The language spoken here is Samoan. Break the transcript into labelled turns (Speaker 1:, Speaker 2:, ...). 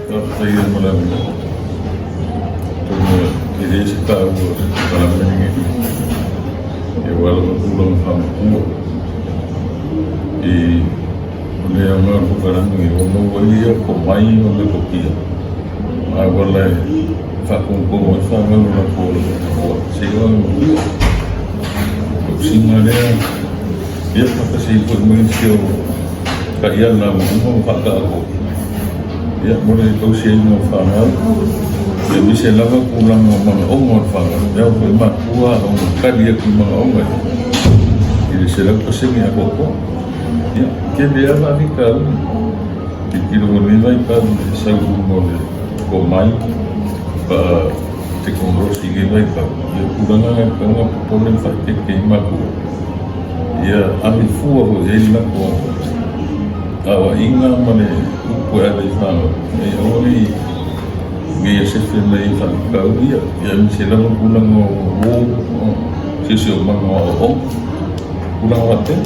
Speaker 1: Faafetai mo le avanoa. Atonu e le se taua o se polokalame lenei, aua lava tulaga faamatua. O le aoga o le polokalame lenei, ua maua ai le tomai ma metotia ma auala e faatonutonu ai fanau i le latou olaga matua seia oo ina matua. O tausiga lea, ia faatasi ai foi ma nisi o taiala ua uma ona faataotooto mo le tausiaina o fanau, aemaise lava tulaga o manaoga o le fanau. E ao foi i matua ona tali atu i manaoga i le 100% atoatoa. Ia, e tele lava faafitauli i le tilotilo i lenei vaitau i le sau i luga o le tomai faatekonolosi i lenei vaitau. Ia o tulaga na e tatau ona popole ma faaeteete i ai matua, ia ave fua foi i ai le latou aoaiga ma le upu e ave i fanau, ina ia aua ne i gaia sefe mai ai i faafitauli ia, aemaise lava tulaga o uo, siosiomaga o aoaoga, tulaga faapena.